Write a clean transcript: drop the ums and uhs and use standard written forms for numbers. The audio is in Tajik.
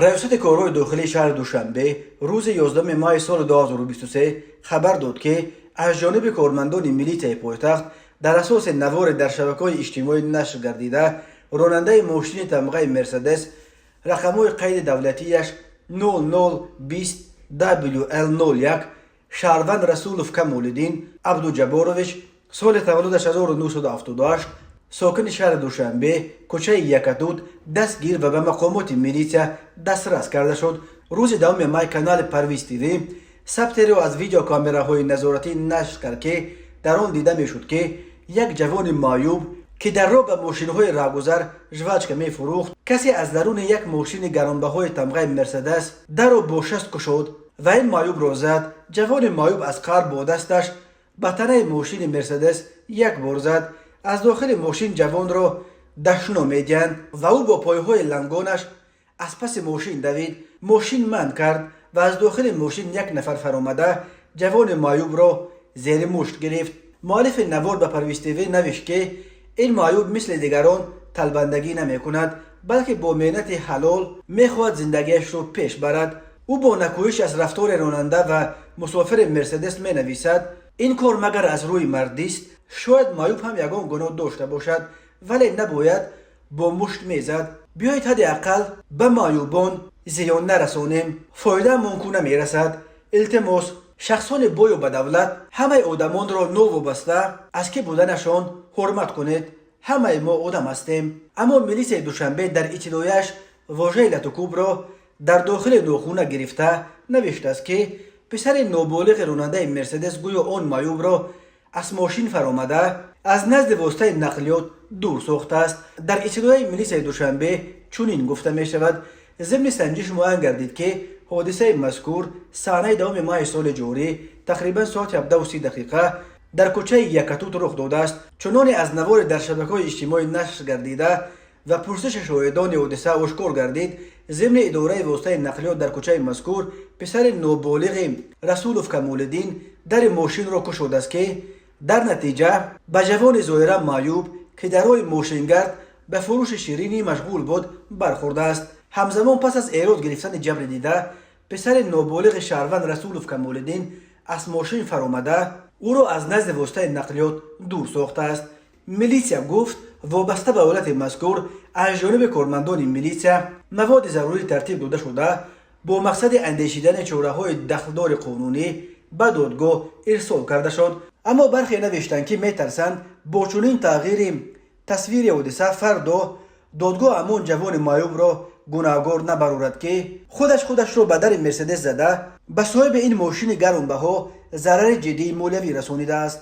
Раёсати корҳои дохилии шаҳри Душанбе рӯзи 11 майи соли 2023 хабар дод, ки аз ҷониби кормандони милитсияи пойтахт дар асоси наворе дар шабакаҳои иҷтимоӣ нашр гардида, ронандаи мошини тамғаи «Мерседес», рақамҳои қайди давлатияш 0020 WL 01, шаҳрванд Расулов Камолиддин Абдуҷабборович, соли таваллудаш 1978, сокини шаҳри Душанбе, кӯчаи Якатуд, дастгир ва ба мақомоти милитсия дастрас карда шуд. Рӯзи 10 май канали Парвиз ТВ сабтеро аз видеокамераҳои назоратӣ нашр кард, ки дар он дида мешуд, ки як ҷавони маъюб, ки дар роҳ ба мошинҳои раҳгузар жвачка мефурӯхт, касе аз даруни як мошини гаронбаҳои тамғаи «Мерседес» даро бо шаст кушод ва ин маъюбро зад. Ҷавони маъюб аз қаҳр бо дасташ ба танаи мошини «Мерседес» як бор зад. Аз дохили мошин ҷавонро дашном медиҳанд ва ӯ бо пойҳои лангонаш аз паси мошин давид. Мошин манъ кард ва аз дохили мошин як нафар фаромада, ҷавони маъюбро зери мушт гирифт. Муаллифи навор ба Парвиз ТВ навишт, ки ин маъюб мисли дигарон талбандагӣ намекунад, балки бо меҳнати ҳалол мехоҳад зиндагиашро пеш барад. Ӯ бо накӯҳиш аз рафтори ронанда ва мусофири «Мерседес» менависад: «Ин кор магар аз рӯи мардист? Шояд маъюб ҳам ягон гуноҳ дошта бошад, вале набояд бо мушт мезад. Биёед, ҳадди ақал ба маъюбон зиён нарасонем, фоидаамон ку намерасад. Илтимос, шахсони бою ба давлат, ҳамаи одамонро новобаста аз кӣ буданашон ҳурмат кунед. Ҳамаи мо одам ҳастем». Аммо милисияи Душанбе дар иттилояш вожаи латукӯбро дар дохили нохуна гирифта навиштааст, ки писари ноболиғи ронандаи «Мерседес» гӯё он маъюбро аз мошин фаромада, аз назди воситаи нақлиёт дур сохтааст. Дар иттилояи милисияи Душанбе чунин гуфта мешавад: зимни санҷиш муайян гардид, ки ҳодисаи мазкур санаи 10 майи соли ҷорӣ, тақрибан соати 17:30 дақиқа дар кӯчаи Якатут рух додааст. Чуноне аз навори дар шабакаҳои иҷтимоӣ нашр гардида ва пурсиши шоҳидони ҳодиса ошкор гардид, зимни идораи воситаи нақлиёт дар кӯчаи мазкур писари ноболиғи Расулов Камолиддин дари мошинро кушодааст, ки дар натиҷа ба ҷавони зоҳиран маъюб, ки дар роҳи мошингард ба фурӯши ширинӣ машғул буд, бархӯрдааст. Ҳамзамон, пас аз эрод гирифтани ҷабри дида, писари ноболиғи шаҳрванд Расулов Камолиддин аз мошин фаромада, ӯро аз назди воситаи нақлиёт дур сохтааст. Милитсия гуфт, вобаста ба ҳолати мазкур аз ҷониби кормандони милитсия маводи зарурӣ тартиб дода шуда, бо мақсади андешидани чораҳои дахлдори қонунӣ ба додгоҳ ирсол карда шуд. Аммо бархе навиштанд, ки метарсанд, бо чунин тағйири тасвири ҳодиса фардо додгоҳ ҳамон ҷавони маъюбро гунаҳгор набарорад, ки худаш худашро ба дари «Мерседес» зада, ба соҳиби ин мошини гаронбаҳо зарари ҷиддии молиявӣ расонидааст.